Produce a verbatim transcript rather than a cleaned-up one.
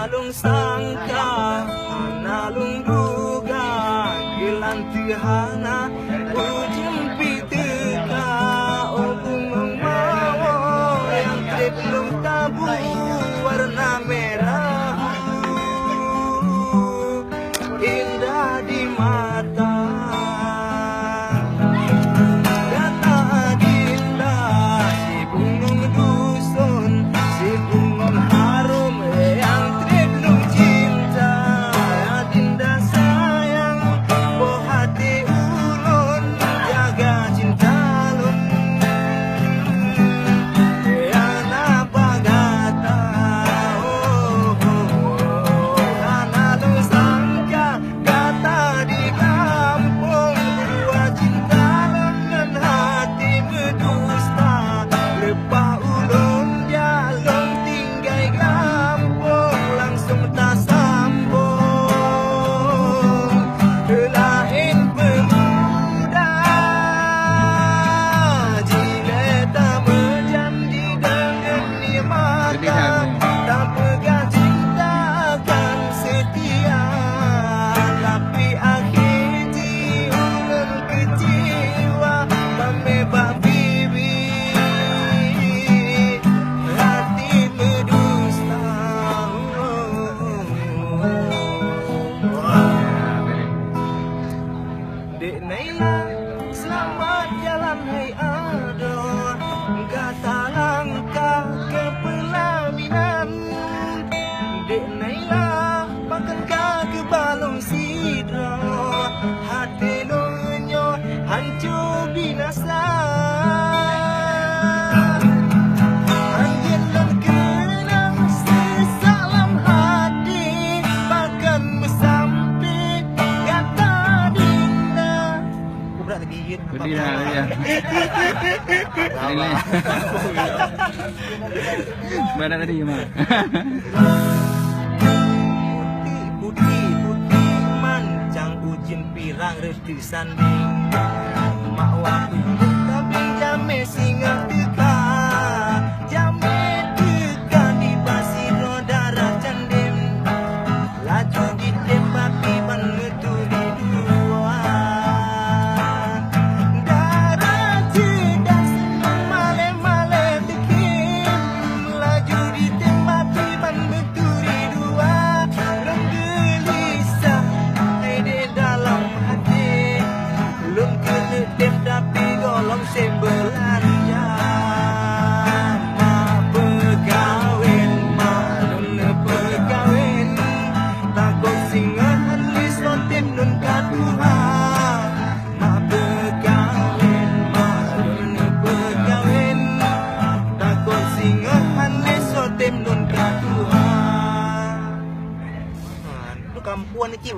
Lôn sangka, hana lôn duga, geulanteue hana, ujeuen pih teuka, oh bungong mawö nyang treb lôn tabu warna merah. Indah di mata. Gata adinda, si bungong dusun, si bungong harôm nyang treb lôn cinta. Adinda sayang, boh até ulôn, jaga cinta lôn. Nyang na bak gata, oh, oh, oh, hana lôn sangka. Gata di gampông, meudua cinta lôn ngon hati meudusta. Leupah ulôn jak lôn tinggai gampông, langsong tasambong keu laén peumuda. Jilée tameujan di deungon ié mata, tapeugah cinta akan seutia, tapi akhé jih ulôn keucewa, pamé bak bibi hati meudusta. Dek Naila, seulamat jalan hai adoe, gata langkah keu peulaminan. Dek Naila, pakon ka geubalong sidroe, até lôn nyoe hanco binasa. Anjeut lôn keunong seusak lam hati, pakon meusampé gata dinda. Pedih lah, ya. Pedih lah. Mana tadi, Mak? Putéh-putéh mancang ujeuen pirang reutôh sandéng. Mak wak tabeng jamé singoh teuka, jamé teuka nibak sidroe darah candém. Laju jitem bapi ban meuturi dua. Dara ceudah seunang malée-malée teukim. Laju jitem bapi ban meuturi dua. Lôn geulisah hai dek dalam até. Lôn keuneuk tem tapi gohlom sép beulanja. Mak peukawen, mak lôn peukawen. Takot singoh han lé soe tem lôn ka tuha. Mak peukawen, mak lôn peukawen. Takot singoh han lé soe tem lôn ka tuha. Lôn kampuan cit